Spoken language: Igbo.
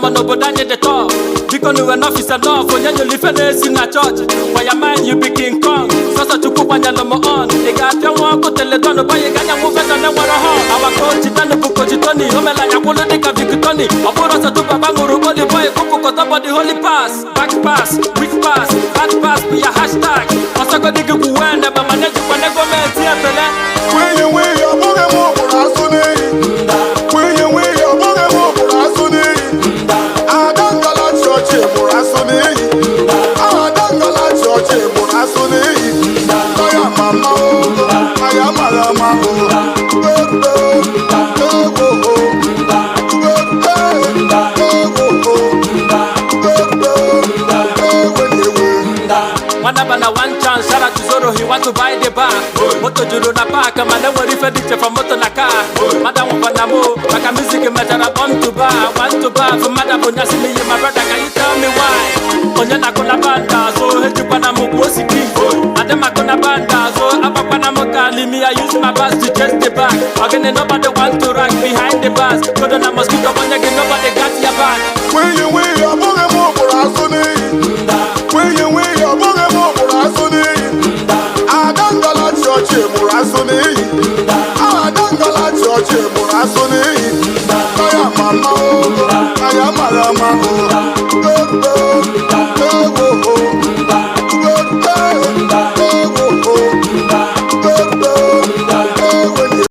Mana obodo anyị dị tọọ. Biko nu, enough is enough. Onye nyere ife na-esi na chọọchị for your mind, you be King Kong. Sọsọ Chukwu kwanyelụ m on. Ị ga-apịa nwa ọkụ teledọn banye ga anyanwụ vetọ na-enwere họn. Awa coach Tani bụ coach Tony. O mere anya kwụlụ dịka Victoni. Ọ bụrụ ọsọ tupu baba ṅụrụ holy boy kụpụkọta bọdị holy pass, back pass, weak pass, bad pass bụ ya hashtag. Ọsọgodi gị kwuwe n'ebe mana ejikwana gọọmenti ebele. Nwunye nwunye, ọ bụghị m gbụrụ asụ n'iyi. Nwunye nwunye, ọ bụghị m gbụrụ asụ n'iyi. Ada ngala chọọchị gbụrụ asụ n'iyi. Ada ngala chọọchị gbụrụ asụ n'iyi. Aya mama o, aya mara ama o. Egwu o, egwu o, egwu ewu. Nwanaba na one chance, shout out to Zoro, he want to buy the bar. Moto juru na park, mana enwere ife dị iche from moto na car. Mada nwụkwa na mo, maka music mechara born to bar, want to bar. For mada bụ nyasị n'iyi, my brother, can you tell me why? Onye na-akụ na band azụ, ejikwana m kwuo osiki. Adị m akụ na band azụ, agbakwana m ka alimi. I use my bass to chase the bag. Ogene nobody want to rock behind the bars. Kodo na mosquito onye gị, nobody got your back. Nwunye nwunye, ọ bụghị m gbụrụ asụ n'iyi. Nwunye nwunye, ọ bụghị m gbụrụ asụ n'iyi. Ada ngala chọọchị gbụrụ asụ n'iyi. Ada ngala chọọchị gbụrụ asụ n'iyi. Aya mama o, aya mara ama o.